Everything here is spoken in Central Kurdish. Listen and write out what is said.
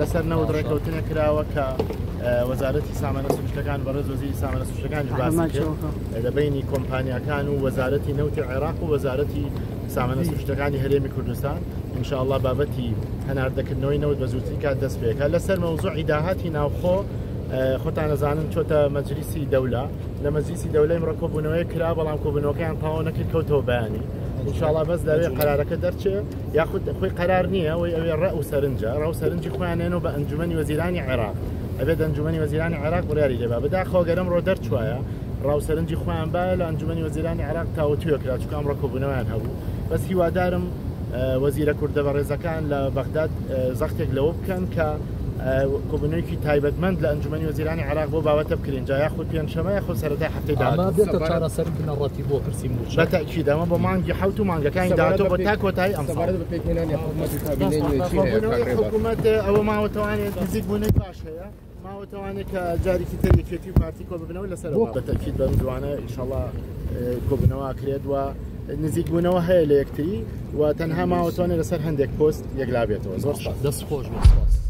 لەسەر نەوت ڕێکەوتنێک کراوە کە وەزارەتی سامانە سروشتەکان بەڕێز وەزیری سامانە سروشتەکانیش باسی کرد لە بەینی کۆمپانیاکان و وەزارەتی نەوتی عێراق و وەزارەتی سامانە سروشتەکانی هەرێمی کوردستان ئینشاءاللە بابەتی هەناردەکردنەوەی نەوت بە زووترین کات دەست پێکا. لەسەر مەوزوعی داهاتی ناوخۆ خۆتان ئەزانن چۆتە مەجلیسی دەولە لە مەجلیسی دەولە ئیمڕۆ کۆبوونەوەیەک کرا بەڵام کۆبوونەوەکەیان تەواو نەکرد کەوتەوە بەیانی ئینشاءاللە بەس لەوێ قەرارەکە دەرچێ یاخود خۆی قەرار نییە ئەوەی ئەوێ ڕە و سەرنجە ڕە و سەرنجی خۆیان نێنەوە بە ئەنجومەنی وەزیرانی عێراق ئەبێت ئەنجومەنی وەزیرانی عێراق بڕیاری لێبا بەداخەوە گەر ئەمڕۆ دەرچوایە ڕا و سەرنجی خۆیان باە لە ئەنجومەنی وەزیرانی عێراق تاوتوێ کرا چونکە ئەمڕۆ کۆبوونەوەیان هەبوو بەس هیوادارم وەزیرە کوردە بەڕێزەکان لە بەغداد زەختێک لەوە بکەن کە کۆبوونەوەیەکی تایبەتمەند لە ئەنجومەنی وەزیرانی عێراق بۆ بابەتە بکرێن جا یاخود پێنجشەمە یاخود سەرەتای هەفتەی داهاتوو. ئەمە بێتە چارەسەری بنەڕەتی بۆ پرسی مووچە. بە تەئکید ئەمە بۆ مانگی حەوت و مانگەکانی داهاتوو بۆ تا کۆتایی ئەمساڵ. سەبارەت بە پێکهێنانی حکومەت و کابینەی نوێ چی هەیە کۆبوونەوەی حکومەت ئەوە ماوەتەوانێت نزیکبوونەوەی باش هەیە ماوەتەوانێت کە جارێکی تر یەکێتی و پارتی کۆببنەوە لەسەر ئەو بە تەئکید بەم زووانە ئینشەڵا کۆبوونەوە ئەکرێت و نزیکبوونەوە هەیە لە یەکتری و تەنها ماوەتوانێت لەسەر هەندێک پۆست یەکلابێتەوە. زۆر سپاس. دەست خۆش بێت سپاس.